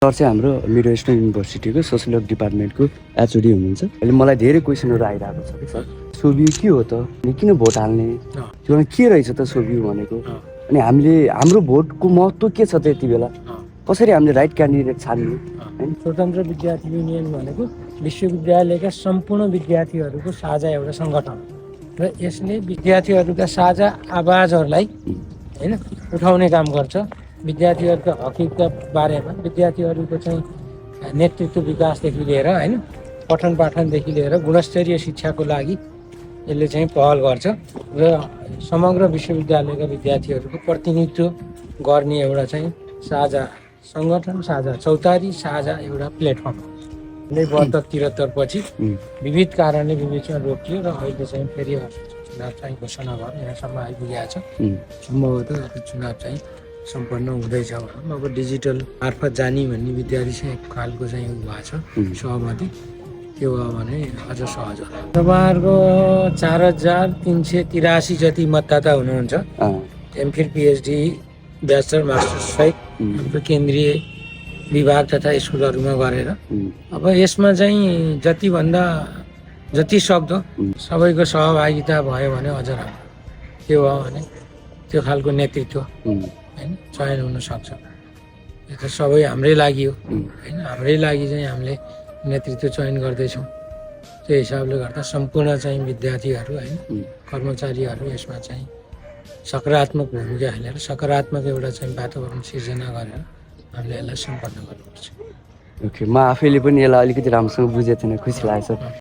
Sir चाहिँ हाम्रो mid western युनिभर्सिटीको sociology डिपार्टमेन्टको HOD हुनुहुन्छ। अहिले मलाई धेरै क्वेसनहरू आइरहेको छ कि सर, सोभियु के हो त, अनि किन भोट हाल्ने, त्यो के रहेछ त सोभियु भनेको, अनि हाम्रो भोटको महत्त्व के छ त्यति बेला, कसरी हामीले राइट क्यान्डिडेट छान्ने हैन। स्वतन्त्र विद्यार्थी युनियन भनेको विश्वविद्यालयका सम्पूर्ण विद्यार्थीहरूको साझा एउटा सङ्गठन र यसले विद्यार्थीहरूका साझा आवाजहरूलाई हैन उठाउने काम गर्छ। विद्यार्थीहरूका हकका बारेमा, विद्यार्थीहरूको चाहिँ नेतृत्व विकासदेखि लिएर हैन पठन पाठनदेखि लिएर गुणस्तरीय शिक्षाको लागि यसले चाहिँ पहल गर्छ र समग्र विश्वविद्यालयका विद्यार्थीहरूको प्रतिनिधित्व गर्ने एउटा चाहिँ साझा सङ्गठन, साझा चौतारी, साझा एउटा प्लेटफर्म। 72-73 पछि विविध कारणले बिचमा रोकियो र अहिले चाहिँ फेरि चुनाव चाहिँ घोषणा भयो, यहाँसम्म आइपुगेको छ। सम्भवतः अब चुनाव चाहिँ सम्पन्न हुँदैछ भनौँ। अब डिजिटल मार्फत जाने भन्ने विद्यार्थी चाहिँ एक खालको चाहिँ भएको छ सहमति, त्यो भयो भने अझ सहज होला। तपाईँहरूको 4383 जति मतदाता हुनुहुन्छ, एमफिल पिएचडी ब्याचलर मास्टर्स सहित हाम्रो केन्द्रीय विभाग तथा स्कुलहरूमा गरेर अब यसमा चाहिँ जति सक्दो सबैको सहभागिता भयो भने अझ राम्रो। त्यो भयो भने त्यो खालको नेतृत्व होइन चयन हुनसक्छ। यो त सबै हाम्रै लागि हो होइन, हाम्रै लागि चाहिँ हामीले नेतृत्व चयन गर्दैछौँ। त्यो हिसाबले गर्दा सम्पूर्ण चाहिँ विद्यार्थीहरू होइन कर्मचारीहरू यसमा चाहिँ सकारात्मक भूमिका खेलेर सकारात्मक एउटा चाहिँ वातावरण सिर्जना गरेर हामीले यसलाई सम्पन्न गर्नुपर्छ। ओके, म आफैले पनि यसलाई अलिकति राम्रोसँग बुझेको थिएन, खुसी लागेको छ।